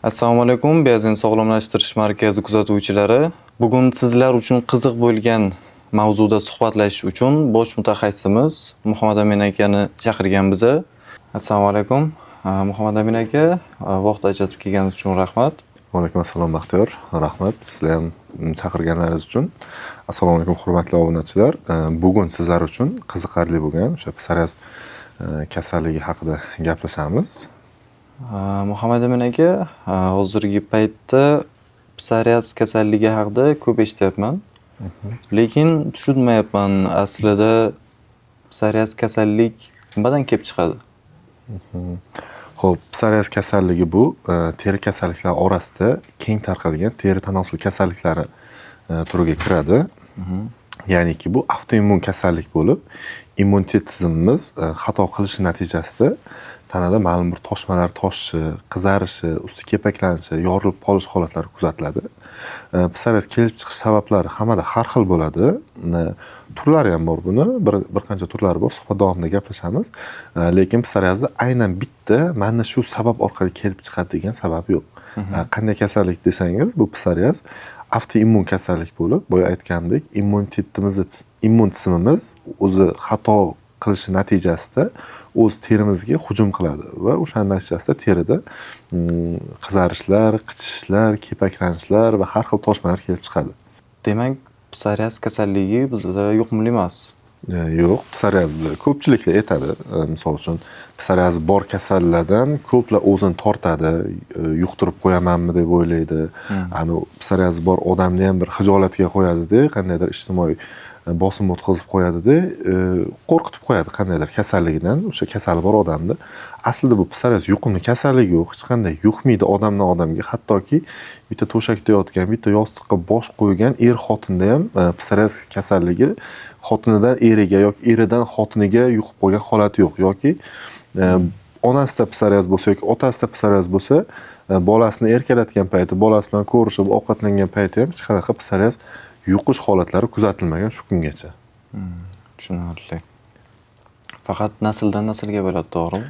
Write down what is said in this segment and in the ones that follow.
Assalomu alaykum, Beyazin sog'lomlashtirish markazi kuzatuvchilari. Bugun sizlar uchun qiziq bo'lgan mavzuda suhbatlashish uchun bosh mutaxassisimiz Muhammad Amin akani chaqirgan biza. Assalomu alaykum. Muhammad Amin aka, vaqt ajratib kelganingiz uchun rahmat. Va alaykum assalom, Baxtiyor. Rahmat sizlar ham chaqirganlaringiz uchun. Assalomu alaykum, hurmatli obunachilar. Bugun sizlar uchun qiziqarli bo'lgan o'sha psoriaz kasalligi haqida gaplashamiz. Muhammad Amin aka, hozirgi paytda psoriaz kasalligi haqida ko'p eshityapman. Lekin tushunmayapman, aslida psoriaz kasallik nimadan kelib chiqadi? Xo'p, psoriaz kasalligi bu teri kasalliklari orasida keng tarqalgan teri tanosil kasalliklari turiga kiradi. Ya'niki bu avtoimmun kasallik bo'lib, immunitet tizimimiz xato qilishi natijasida tanada ma'lum bir toshmalar toshishi, qizarishi, usti kepaklanishi, yorilib qolish holatlari kuzatiladi. Psoriaz kelib chiqish sabablari hammada har xil bo'ladi. Turlari ham bor buni, bir qancha turlari bor, suhbat davomida gaplashamiz. Lekin psoriazni aynan bitta mana shu sabab orqali kelib chiqadi degan sababi yo'q. Qanday kasallik desangiz, bu psoriaz avtoimmun kasallik bo'lib, boya aytganimdek, immun tizimimiz o'zi xato qilishi natijasida o'z terimizga hujum qiladi va o'sha natijasida terida qizarishlar, qichishishlar, kepaklanishlar va har xil toshmalar kelib chiqadi. Demak, psoriaz kasalligi bizda yuqumli emas. Yo'q, psoriazni ko'pchiliklar aytadi. Misol uchun, psoriaz bor kasallardan ko'plar o'zini tortadi, yuqtirib qo'yamanmi deb o'ylaydi. Ani psoriaz bor odamni ham bir xijolatga qo'yadida, qandaydir ijtimoiy bosim o'tkazib qo'yadida, qo'rqitib qo'yadi qandaydir kasalligidan, o'sha kasali bor odamni. Aslida bu psoriaz yuqumli kasalligi yo'q, hech qanday yuqmaydi odamdan odamga. Hattoki bitta to'shakda yotgan, bitta yostiqqa bosh qo'ygan er xotinda ham psoriaz kasalligi xotinidan eriga yoki eridan xotiniga yuqib qolgan holati yo'q, yoki onasida psoriaz bo'lsa yoki otasida psoriaz bo'lsa, bolasini erkalatgan payti, bolasi bilan ko'rishib ovqatlangan payti ham hech qanaqa psoriaz yuqish holatlari kuzatilmagan shu kungacha. Tushunarli. Faqat nasldan naslga bo'ladi, to'g'rimi?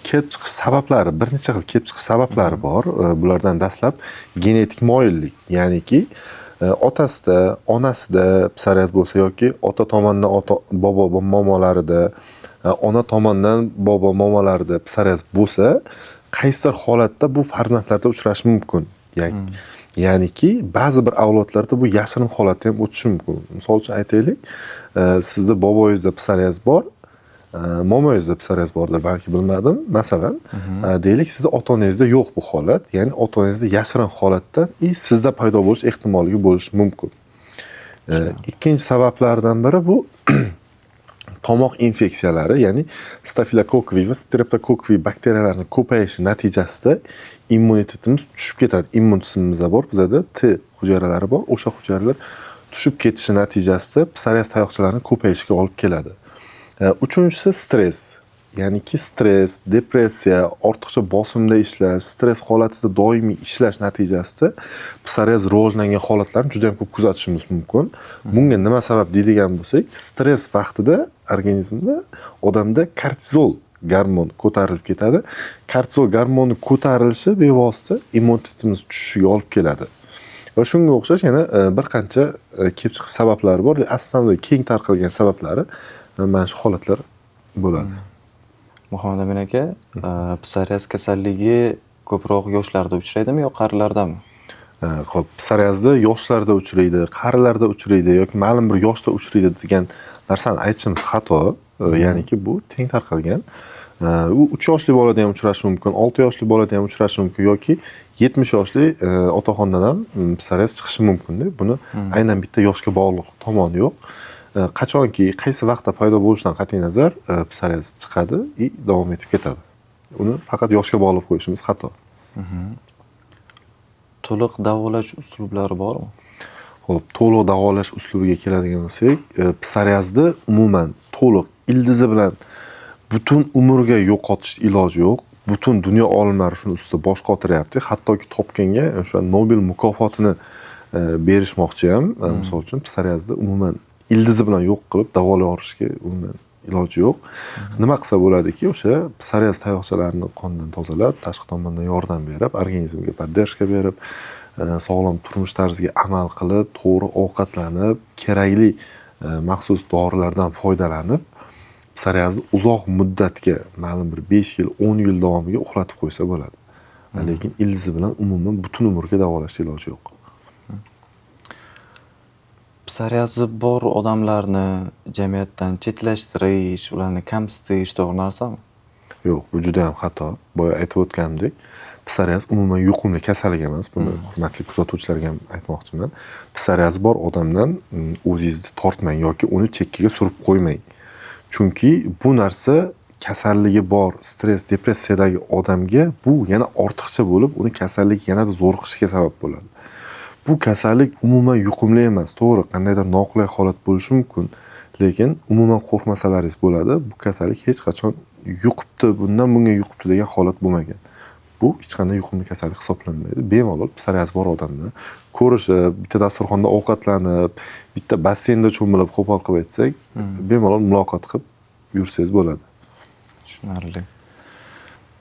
Kelib chiqish sabablari, bir necha xil kelib chiqish sabablari bor. Bulardan dastlab genetik moyillik, ya'niki otasida, onasida psoriaz bo'lsa yoki ota tomondan ota, bobo momolarida, ona tomondan bobo momolarida psoriaz bo'lsa, qaysidir holatda bu farzandlarda uchrashi mumkin. Ya'niki ba'zi bir avlodlarda bu yashirin holatda ham o'tishi mumkin. Misol uchun aytaylik, sizni boboyingizda psoriaz bor, momoyingizda psoriaz bordir, balki bilmadim. Masalan, deylik, sizni ota-onangizda yo'q bu holat, ya'ni ota-onangizda yashirin holatda и sizda paydo bo'lish ehtimolligi bo'lishi mumkin. Ikkinchi sabablardan biri bu tomoq infeksiyalari, ya'ni stafilokokkiy va streptokokkiy bakteriyalarning ko'payishi natijasida immunitetimiz tushib ketadi. Immun tizimimizda bor, bizada T hujayralari bor, o'sha hujayralar tushib ketishi natijasida psoriaz tayoqchalarining ko'payishiga olib keladi. Uchinchisi stress, ya'niki stress, depressiya, ortiqcha bosimda ishlash, stress holatida doimiy ishlash natijasida psoriaz rivojlangan holatlarni juda ham ko'p kuzatishimiz mumkin. Bunga nima sabab deydigan bo'lsak, stress vaqtida organizmda odamda kortizol gormon ko'tarilib ketadi. Kortizol gormoni ko'tarilishi bevosita immunitetimiz tushishiga olib keladi. Va shunga o'xshash yana bir qancha kelib chiqish sabablari bor. Aslida keng tarqalgan sabablari mana shu holatlar bo'ladi. Muhammad Amin aka, psoriaz kasalligi ko'proq yoshlarda uchraydimi yo qarilardami? Xo'p, psoriazda yoshlarda uchraydi, qarilarda uchraydi yoki ma'lum bir yoshda uchraydi degan narsani aytishimiz xato. Ya'niki bu teng tarqalgan. U 3 yoshli bolada ham uchrashi mumkin, 6 yoshli bolada ham uchrashi mumkin yoki 70 yoshli otaxondan ham psoriaz chiqishi mumkin-da. Buni aynan bitta yoshga bog'liq tomoni yo'q. Qachonki, qaysi vaqtda paydo bo'lishidan qat'iy nazar, psoriaz chiqadi и davom etib ketadi. Uni faqat yoshga bog'lab qo'yishimiz xato. To'liq davolash uslublari bormi? Xo'p, to'liq davolash uslubiga keladigan bo'lsak, psoriazni umuman to'liq ildizi bilan butun umrga yo'qotish iloji yo'q. Butun dunyo olimlari shuni ustida bosh qotiryapti. Hattoki topganga o'sha Nobel mukofotini berishmoqchi ham. Misol uchun, psoriazni umuman ildizi bilan yo'q qilib davolay olishga umuman iloji yo'q. Nima qilsa bo'ladiki, o'sha psoriaz tayoqchalarini qondan tozalab, tashqi tomondan yordam berib, organizmga поддержка berib, sog'lom turmush tarziga amal qilib, to'g'ri ovqatlanib, kerakli maxsus dorilardan foydalanib, psoriazni uzoq muddatga, ma'lum bir 5 yil, 10 yil davomiga uxlatib qo'ysa bo'ladi. Lekin ildizi bilan umuman butun umrga davolashga iloji yo'q. Psoriazi bor odamlarni jamiyatdan chetlashtirish, ularni kamsitish to'g'ri narsami? Yo'q, bu juda ham xato. Boya aytib o'tganimdek, psoriaz umuman yuqumli kasallik emas. Buni hurmatli kuzatuvchilarga ham aytmoqchiman. Psoriazi bor odamdan o'zingizni tortmang yoki uni chekkaga surib qo'ymang. Chunki bu narsa kasalligi bor, stress, depressiyadagi odamga bu yana ortiqcha bo'lib, uni kasallik yanada zo'riqishiga sabab bo'ladi. Bu kasallik umuman yuqumli emas. To'g'ri, qandaydir noqulay holat bo'lishi mumkin, lekin umuman qo'rqmasalaringiz bo'ladi. Bu kasallik hech qachon yuqibdi, bundan bunga yuqibdi degan holat bo'lmagan. Bu hech qanday yuqumli kasallik hisoblanmaydi. Bemalol psoriaz bor odamni ko'rishib, bitta dasturxonda ovqatlanib, bitta basseynda cho'milib, qo'pol qilib aytsak, bemalol muloqot qilib yursangiz bo'ladi. Tushunarli.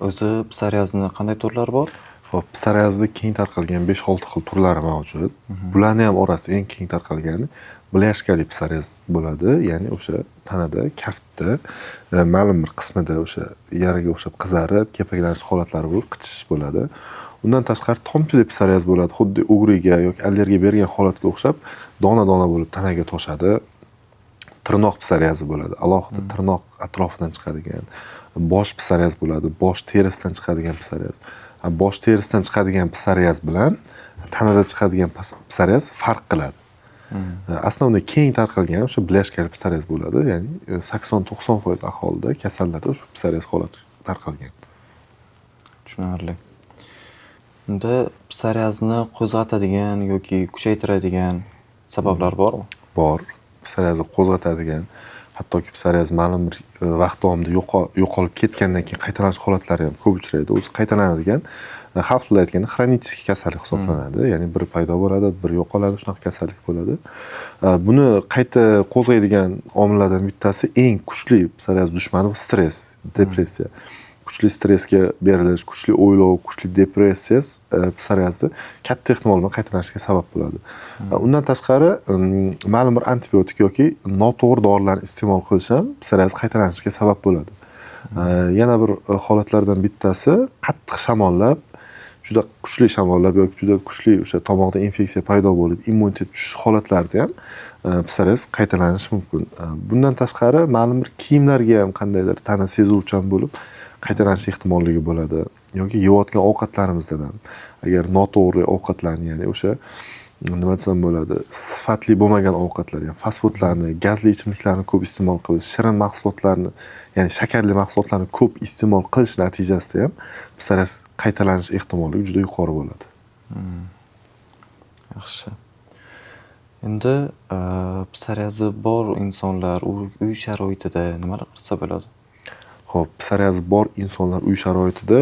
O'zi psoriazni qanday turlari bor? Xo'p, psoriazni keng tarqalgan 5-6 xil turlari mavjud. Bularni ham orasida eng keng tarqalgani бляшка li psoriaz bo'ladi. Ya'ni o'sha tanada, kaftda, ma'lum bir qismida o'sha yaraga o'xshab qizarib, kepaklanish holatlari bo'lib, qichishish bo'ladi. Undan tashqari tomchili psoriaz bo'ladi. Xuddi ugriga yoki allergiya bergan holatga o'xshab dona-dona bo'lib tanaga toshadi. Tirnoq psoriazi bo'ladi. Alohida tirnoq atrofidan chiqadigan. Bosh psoriaz bo'ladi. Bosh terisidan chiqadigan psoriaz. Bosh terisidan chiqadigan psoriaz bilan tanada chiqadigan psoriaz farq qiladi. Основной keng tarqalgan o'sha бляшка li psoriaz bo'ladi. Ya'ni 80-90% aholida kasallarda shu psoriaz holati tarqalgan. Tushunarli. Unda psoriazni qo'zg'atadigan yoki kuchaytiradigan sabablar bormi? Bor. Psoriazni qo'zg'atadigan, hattoki psoriaz ma'lum bir vaqt davomida yo'qolib ketgandan keyin qaytalanish holatlari ham ko'p uchraydi. O'zi qaytalanadigan, xalq tilida aytganda xronический kasallik hisoblanadi. Ya'ni bir paydo bo'ladi, bir yo'qoladi, shunaqa kasallik bo'ladi. Buni qayta qo'zg'aydigan omillardan bittasi eng kuchli psoriaz dushmani bu stress, depressiya. Kuchli stressga berilish, kuchli o'ylov, kuchli depressiya psoriazni katta ehtimol bilan qaytalanishiga sabab bo'ladi. Undan tashqari, ma'lum bir antibiotik yoki noto'g'ri dorilarni iste'mol qilish ham psoriaz qaytalanishiga sabab bo'ladi. Yana bir holatlardan bittasi qattiq shamollab, juda kuchli shamollab yoki juda kuchli o'sha tomoqda infeksiya paydo bo'lib, immunitet tushish holatlarida ham psoriaz qaytalanishi mumkin. Bundan tashqari ma'lum bir kiyimlarga ham qandaydir tana sezuvchan bo'lib qaytalanish ehtimolligi bo'ladi yoki yeyotgan ovqatlarimizdan ham agar noto'g'ri ovqatlarni, ya'ni o'sha nima desam bo'ladi, sifatli bo'lmagan ovqatlar, ya'ni fast foodlarni, gazli ichimliklarni ko'p iste'mol qilish, shirin mahsulotlarni, ya'ni shakarli mahsulotlarni ko'p iste'mol qilish natijasida ham psoriaz qaytalanish ehtimolligi juda yuqori bo'ladi. Yaxshi. Endi psoriazi bor insonlar uy sharoitida nimalar qilsa bo'ladi? Xo'p, psoriazi bor insonlar uy sharoitida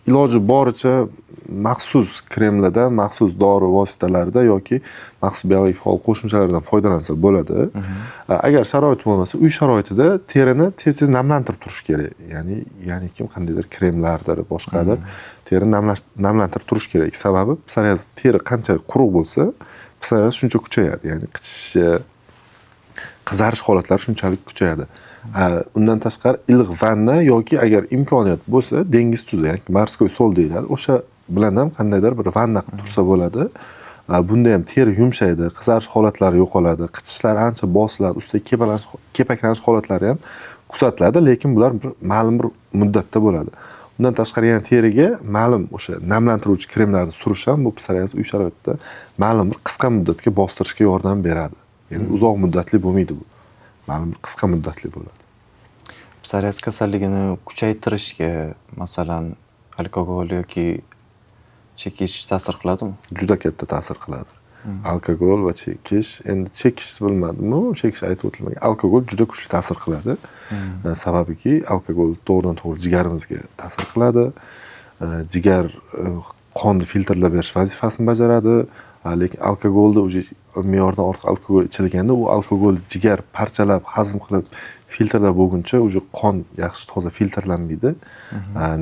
iloji boricha maxsus kremlardan, maxsus dori vositalarida yoki maxsus biologik faol qo'shimchalardan foydalansa bo'ladi. Agar sharoit bo'lmasa, uy sharoitida terini tez-tez namlantirib turish kerak. Ya'ni kim qandaydir kremlardir, boshqadir terini namlantirib turish kerak. Sababi psoriaz teri qancha quruq bo'lsa, psoriaz shuncha kuchayadi. Ya'ni qichishishi, qizarish holatlari shunchalik kuchayadi. Undan tashqari iliq vanna yoki agar imkoniyat bo'lsa dengiz tuzi, ya'ni морской соль deyiladi. O'sha bilan ham qandaydir bir vanna qilib tursa bo'ladi. Bunda ham teri yumshaydi, qizarish holatlari yo'qoladi, qichishlar ancha bosiladi, ustida kepaklanish holatlari ham kuzatiladi, lekin bular bir ma'lum bir muddatda bo'ladi. Undan tashqari yana teriga ma'lum o'sha namlantiruvchi kremlarni surish ham bu psoriaz uy sharoitida ma'lum bir qisqa muddatga bostirishga yordam beradi. Ya'ni uzoq muddatli bo'lmaydi bu. Ma'lum bir qisqa muddatli bo'ladi. Psoriaz kasalligini kuchaytirishga, masalan, alkogol yoki chekish ta'sir qiladimi? Juda katta ta'sir qiladi. Alkogol va chekish, endi chekishni bilmadim-u, chekish aytib o'tilmagan. Alkogol juda kuchli ta'sir qiladi. Sababiki alkogol to'g'ridan-to'g'ri jigarimizga ta'sir qiladi. Jigar qonni filtrlab berish vazifasini bajaradi. Lekin alkogolda уже me'yordan ortiq alkogol ichilganda, u alkogol jigar parchalab, hazm qilib, filtrlab bo'lguncha уже qon yaxshi toza filtrlanmaydi.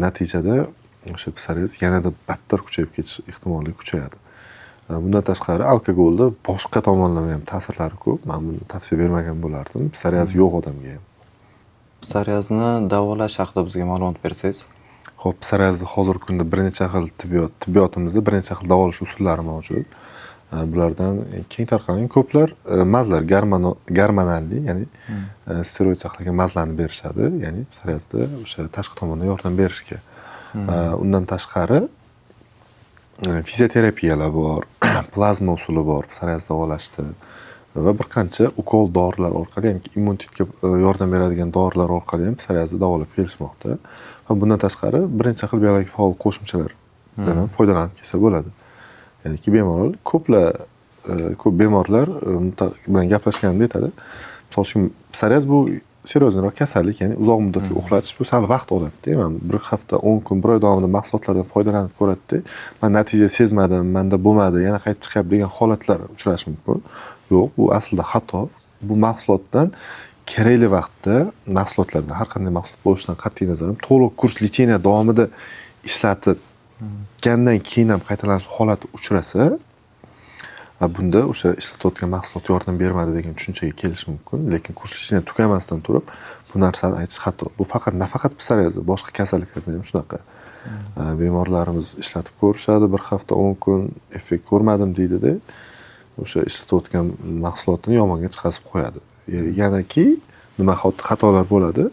Natijada o'sha psoriaz yanada battar kuchayib ketish ehtimolligi kuchayadi. Bundan tashqari, alkogolda boshqa tomonlama ham ta'sirlari ko'p. Man buni tavsiya bermagan bo'lardim psoriaz yo'q odamga ham. Psoriazni davolash haqida bizga ma'lumot bersangiz. Ho'p, psoriazni hozirgi kunda bir necha xil tibbiyotimizda bir necha xil davolash usullari mavjud. Bulardan keng tarqalgan, ko'plar мазь lar, гормональный, ya'ni steroid saqlagan мазь larni berishadi, ya'ni psoriazda o'sha tashqi tomondan yordam berishga. Undan tashqari, fizioterapiyalar bor, plazma usuli bor psoriaz davolashda va bir qancha ukol dorilar orqali, ya'ni immunitetga yordam beradigan dorilar orqali ham psoriazni davolab kelishmoqda. Va bundan tashqari, bir necha xil biologik faol qo'shimchalardan ham foydalanib kelsa bo'ladi. Ya'niki bemalol ko'plar, ko'p bemorlar bilan gaplashganimda aytadi, misol uchun, psoriaz bu серьезный roq kasallik, ya'ni uzoq muddatli uxlatish, bu sal vaqt oladida. Man bir hafta, 10 kun, bir oy davomida mahsulotlardan foydalanib ko'radida, man natija sezmadim, manda bo'lmadi, yana qaytib chiqyapti degan holatlar uchrashi mumkin. Yo'q, bu aslida xato. Bu mahsulotdan kerakli vaqtda, mahsulotlardan, har qanday mahsulot bo'lishidan qat'iy nazar, to'liq kurs лечения davomida ishlatgandan keyin ham qaytalanish holati uchrasa, bunda o'sha ishlatayotgan mahsulot yordam bermadi degan tushunchaga kelish mumkin. Lekin kurs лечения tugamasdan turib bu narsani aytish xato. Bu faqat nafaqat psoriazda, boshqa kasalliklarda ham shunaqa. Bemorlarimiz ishlatib ko'rishadi, bir hafta, 10 kun effekt ko'rmadim deydida, o'sha ishlatayotgan mahsulotini yomonga chiqazib qo'yadi. Yanaki nima xatolar bo'ladi?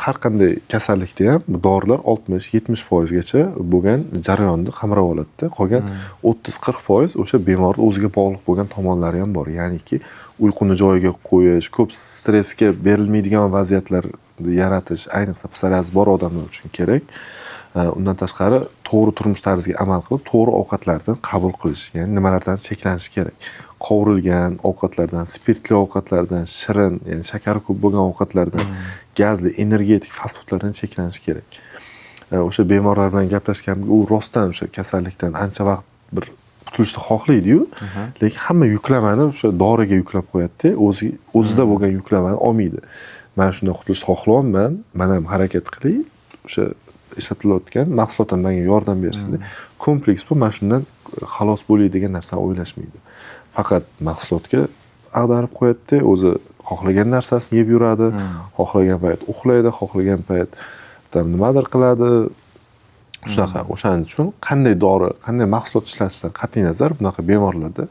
Har qanday kasallikda ham bu dorilar 60-70 foizgacha bo'lgan jarayonni qamrab oladida, qolgan 30-40 foiz o'sha bemorni o'ziga bog'liq bo'lgan tomonlari ham bor. Ya'niki uyquni joyiga qo'yish, ko'p stressga berilmaydigan vaziyatlarni yaratish, ayniqsa psoriaz bor odamlar uchun kerak. Undan tashqari, to'g'ri turmush tarziga amal qilib, to'g'ri ovqatlarni qabul qilish, ya'ni nimalardan cheklanish kerak? Qovurilgan ovqatlardan, spirtli ovqatlardan, shirin, ya'ni shakari ko'p bo'lgan ovqatlardan, gazli, energetik fast foodlardan cheklanish kerak. O'sha bemorlar bilan gaplashganimda, u rostdan o'sha kasallikdan ancha vaqt bir qutulishni xohlaydiyu, lekin hamma yuklamani o'sha doriga yuklab qo'yadida, o'zi o'zida bo'lgan yuklamani olmaydi. Man shundan qutulishni xohlayapman, man ham harakat qilay, o'sha ishlatilayotgan mahsulot ham menga yordam bersin deb, kompleks bu, man shundan xalos bo'lay degan narsani o'ylashmaydi. Faqat mahsulotga ag'darib qo'yadida, o'zi xohlagan narsasini yeb yuradi, xohlagan payt uxlaydi, xohlagan payt там nimadir qiladi, shunaqa. O'shaning uchun qanday dori, qanday mahsulot ishlatishidan qat'iy nazar, bunaqa bemorlarda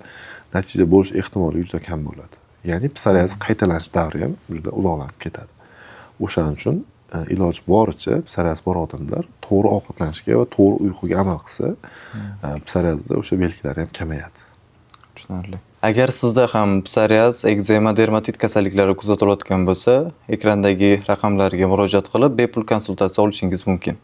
natija bo'lish ehtimoli juda kam bo'ladi, ya'ni psoriaz qaytalanish davri ham juda uzoqlanib ketadi. O'shaning uchun iloji boricha psoriaz bor odamlar to'g'ri ovqatlanishga va to'g'ri uyquga amal qilsa, psoriazda o'sha belgilari ham kamayadi. Tushunarli. Agar sizda ham psoriaz, ekzema, dermatit kasalliklari kuzatilayotgan bo'lsa, ekrandagi raqamlarga murojaat qilib, bepul konsultatsiya olishingiz mumkin.